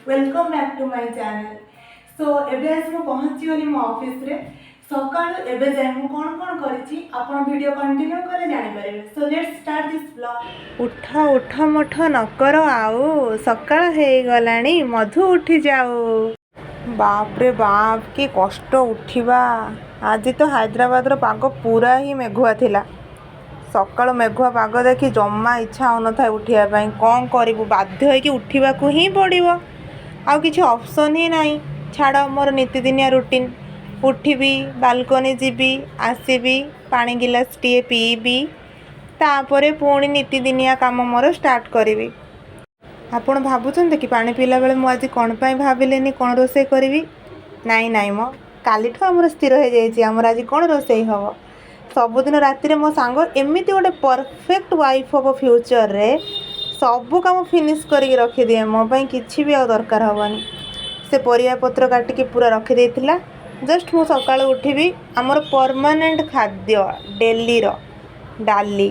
Welcome back to my channel. So ଏବେ ଆସି ମୁଁ ପହଞ୍ଚିଗଲି ମୋ ଅଫିସରେ। ସକାଳୁ ଏବେ ଯାଏ ମୁଁ କ'ଣ କ'ଣ କରିଛି, ଆପଣ ଭିଡ଼ିଓ କଣ୍ଟିନ୍ୟୁ କଲେ ଜାଣିପାରିବେ। So let's start this vlog. ଉଠ ଉଠ, ମଠ ନ କର ଆଉ, ସକାଳ ହେଇଗଲାଣି ମଧୁ, ଉଠି ଯାଉ। ବାପରେ ବାପ, କି କଷ୍ଟ ଉଠିବା! ଆଜି ତ ହାଇଦ୍ରାବାଦର ପାଗ ପୁରା ହିଁ ମେଘୁଆ ଥିଲା। ସକାଳୁ ମେଘୁଆ ପାଗ ଦେଖି ଜମା ଇଚ୍ଛା ହେଉନଥାଏ ଉଠିବା ପାଇଁ। କ'ଣ କରିବୁ, ବାଧ୍ୟ ହେଇକି ଉଠିବାକୁ ହିଁ ପଡ଼ିବ, ଆଉ କିଛି ଅପସନ୍ ହିଁ ନାହିଁ। ଛାଡ଼, ମୋର ନିତିଦିନିଆ ରୁଟିନ୍। ଉଠିବି, ବାଲକୋନି ଯିବି, ଆସିବି, ପାଣି ଗିଲାସଟିଏ ପିଇବି, ତାପରେ ପୁଣି ନିତିଦିନିଆ କାମ ମୋର ଷ୍ଟାର୍ଟ କରିବି। ଆପଣ ଭାବୁଛନ୍ତି କି ପାଣି ପିଇଲା ବେଳେ ମୁଁ ଆଜି କ'ଣ ପାଇଁ ଭାବିଲିନି କ'ଣ ରୋଷେଇ କରିବି? ନାଇଁ ନାଇଁ ମ, କାଲିଠୁ ଆମର ସ୍ଥିର ହେଇଯାଇଛି ଆମର ଆଜି କ'ଣ ରୋଷେଇ ହେବ। ସବୁଦିନ ରାତିରେ ମୋ ସାଙ୍ଗ ଏମିତି ଗୋଟେ ପରଫେକ୍ଟ ୱାଇଫ୍ ହେବ ଫ୍ୟୁଚର୍ରେ, ସବୁ କାମ ଫିନିଶ୍ କରିକି ରଖିଦିଏ। ମୋ ପାଇଁ କିଛି ବି ଆଉ ଦରକାର ହେବନି। ସେ ପରିବା ପତ୍ର କାଟିକି ପୁରା ରଖିଦେଇଥିଲା। ଜଷ୍ଟ ମୁଁ ସକାଳୁ ଉଠିବି, ଆମର ପରମାନେଣ୍ଟ ଖାଦ୍ୟ ଡେଲିର ଡାଲି,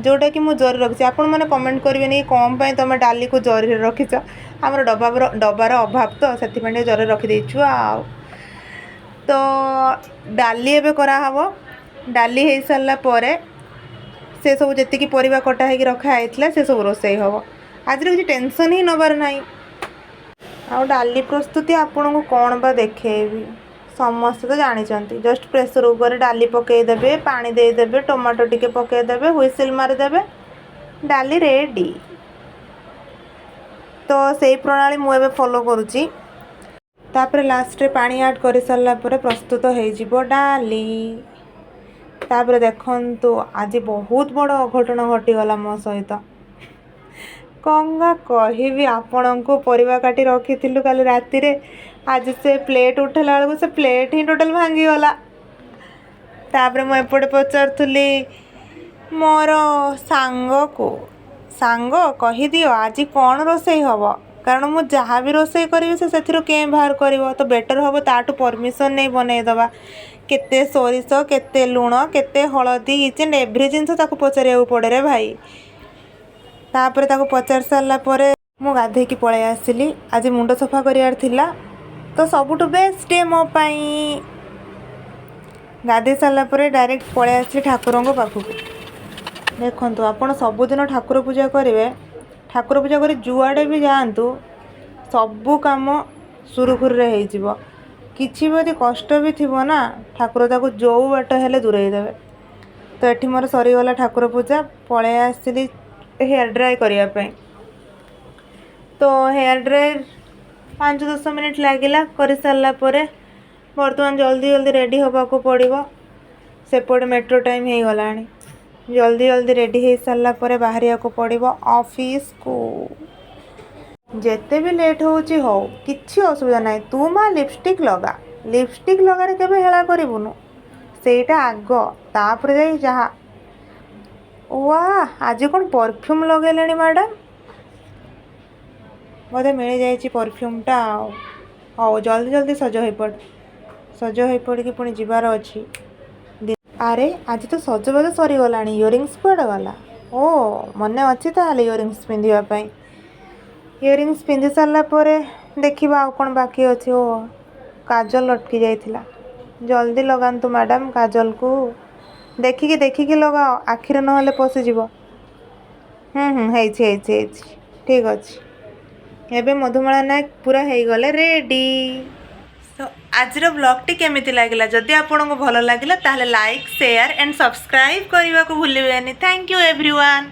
ଯେଉଁଟାକି ମୁଁ ଜରି ରଖିଛି। ଆପଣମାନେ କମେଣ୍ଟ କରିବେନି କି କ'ଣ ପାଇଁ ତୁମେ ଡାଲିକୁ ଜରିରେ ରଖିଛ। ଆମର ଡବାର ଅଭାବ ତ, ସେଥିପାଇଁ ଟିକେ ଜରିରେ ରଖିଦେଇଛୁ। ଆଉ ତ ଡାଲି ଏବେ କରାହେବ। ଡାଲି ହେଇସାରିଲା ପରେ ସେ ସବୁ ଯେତିକି ପରିବା କଟା ହେଇକି ରଖା ହେଇଥିଲା, ସେ ସବୁ ରୋଷେଇ ହେବ। ଆଜିର କିଛି ଟେନସନ୍ ହିଁ ନେବାର ନାହିଁ। ଆଉ ଡାଲି ପ୍ରସ୍ତୁତି ଆପଣଙ୍କୁ କ'ଣ ବା ଦେଖେଇବି, ସମସ୍ତେ ତ ଜାଣିଛନ୍ତି। ଜଷ୍ଟ ପ୍ରେସର୍ କୁକର୍ରେ ଡାଲି ପକାଇଦେବେ, ପାଣି ଦେଇଦେବେ, ଟମାଟୋ ଟିକେ ପକାଇଦେବେ, ହୁଇସିଲ୍ ମାରିଦେବେ, ଡାଲି ରେଡ଼ି। ତ ସେଇ ପ୍ରଣାଳୀ ମୁଁ ଏବେ ଫଲୋ କରୁଛି। ତାପରେ ଲାଷ୍ଟରେ ପାଣି ଆଡ଼୍ କରିସାରିଲା ପରେ ପ୍ରସ୍ତୁତ ହେଇଯିବ ଡାଲି। ତାପରେ ଦେଖନ୍ତୁ, ଆଜି ବହୁତ ବଡ଼ ଅଘଟଣ ଘଟିଗଲା ମୋ ସହିତ। କ'ଣ ବା କହିବି ଆପଣଙ୍କୁ? ପରିବା କାଟି ରଖିଥିଲୁ କାଲି ରାତିରେ। ଆଜି ସେ ପ୍ଲେଟ୍ ଉଠେଇଲା ବେଳକୁ ସେ ପ୍ଲେଟ୍ ହିଁ ଟୋଟାଲ୍ ଭାଙ୍ଗିଗଲା। ତାପରେ ମୁଁ ଏପଟେ ପଚାରୁଥିଲି ମୋର ସାଙ୍ଗକୁ, "ସାଙ୍ଗ, କହିଦିଅ ଆଜି କ'ଣ ରୋଷେଇ ହେବ?" କାରଣ ମୁଁ ଯାହା ବି ରୋଷେଇ କରିବି, ସେ ସେଥିରୁ କେଁ ବାହାର କରିବ। ତ ବେଟର୍ ହେବ ତାଠୁ ପରମିସନ୍ ନେଇ ବନେଇଦେବା। କେତେ ସୋରିଷ, କେତେ ଲୁଣ, କେତେ ହଳଦୀ, ଇଚ୍ ଆଣ୍ଡ ଏଭ୍ରି ଜିନିଷ ତାକୁ ପଚାରିବାକୁ ପଡ଼େ ରେ ଭାଇ। ତାପରେ ତାକୁ ପଚାରି ସାରିଲା ପରେ ମୁଁ ଗାଧେଇକି ପଳେଇ ଆସିଲି। ଆଜି ମୁଣ୍ଡ ସଫା କରିବାର ଥିଲା, ତ ସବୁଠୁ ବେଷ୍ଟ ଡେ ମୋ ପାଇଁ। ଗାଧେଇ ସାରିଲା ପରେ ଡାଇରେକ୍ଟ ପଳେଇ ଆସିଲି ଠାକୁରଙ୍କ ପାଖକୁ। ଦେଖନ୍ତୁ, ଆପଣ ସବୁଦିନ ଠାକୁର ପୂଜା କରିବେ, ଠାକୁର ପୂଜା କରି ଯୁଆଡ଼େ ବି ଯାଆନ୍ତୁ, ସବୁ କାମ ସୁରୁଖୁରୁରେ ହେଇଯିବ। କିଛି ବି ଯଦି କଷ୍ଟ ବି ଥିବ ନା, ଠାକୁର ତାକୁ ଯେଉଁ ବାଟ ହେଲେ ଦୂରେଇ ଦେବେ। ତ ଏଠି ମୋର ସରିଗଲା ଠାକୁର ପୂଜା। ପଳେଇ ଆସିଲି ହେୟାର୍ ଡ୍ରାଏ କରିବା ପାଇଁ। ତ ହେୟାର୍ ଡ୍ରାଏ 5-10 ମିନିଟ୍ ଲାଗିଲା। କରିସାରିଲା ପରେ ବର୍ତ୍ତମାନ ଜଲ୍ଦି ଜଲ୍ଦି ରେଡ଼ି ହେବାକୁ ପଡ଼ିବ। ସେପଟେ ମେଟ୍ରୋ ଟାଇମ୍ ହେଇଗଲାଣି। ଜଲ୍ଦି ଜଲ୍ଦି ରେଡ଼ି ହେଇସାରିଲା ପରେ ବାହାରିବାକୁ ପଡ଼ିବ ଅଫିସକୁ। ଯେତେ ବି ଲେଟ୍ ହେଉଛି ହଉ, କିଛି ଅସୁବିଧା ନାହିଁ। ତୁ ମା ଲିପଷ୍ଟିକ୍ ଲଗା। ଲିପଷ୍ଟିକ୍ ଲଗାରେ କେବେ ହେଳା କରିବୁନୁ, ସେଇଟା ଆଗ, ତାପରେ ଯାଇ ଯାହା। ୱା, ଆଜି କ'ଣ ପରଫ୍ୟୁମ୍ ଲଗେଇଲେଣି ମ୍ୟାଡ଼ାମ୍? ବୋଧେ ମିଳିଯାଇଛି ପରଫ୍ୟୁମ୍ଟା। ଆଉ ହଉ, ଜଲ୍ଦି ଜଲ୍ଦି ସଜ ହୋଇପଡ଼। ସଜ ହୋଇପଡ଼ିକି ପୁଣି ଯିବାର ଅଛି। ଆରେ, ଆଜି ତ ସଜବାଜ ସରିଗଲାଣି, ଇୟରିଙ୍ଗସ୍ କୁଆଡ଼େ ଗଲା? ଓ, ମନେ ଅଛି ତାହେଲେ ଇୟରିଙ୍ଗସ୍ ପିନ୍ଧିବା ପାଇଁ। ଇୟରିଙ୍ଗସ୍ ପିନ୍ଧି ସାରିଲା ପରେ ଦେଖିବା ଆଉ କ'ଣ ବାକି ଅଛି। ଓ, କାଜଲ ଅଟକି ଯାଇଥିଲା। ଜଲ୍ଦି ଲଗାନ୍ତୁ ମ୍ୟାଡ଼ାମ୍ କାଜଲକୁ। ଦେଖିକି ଦେଖିକି ଲଗାଅ, ଆଖିରେ ନହେଲେ ପଶିଯିବ। ହୁଁ, ହେଇଛି ହେଇଛି ହେଇଛି, ଠିକ୍ ଅଛି। ଏବେ ମଧୁମାଳା ନାୟକ ପୁରା ହେଇଗଲେ ରେଡ଼ି। ତ ଆଜିର ବ୍ଲଗ୍ଟି କେମିତି ଲାଗିଲା? ଯଦି ଆପଣଙ୍କୁ ଭଲ ଲାଗିଲା, ତାହେଲେ ଲାଇକ୍, ସେୟାର ଆଣ୍ଡ ସବସ୍କ୍ରାଇବ୍ କରିବାକୁ ଭୁଲିବେନି। Thank you everyone.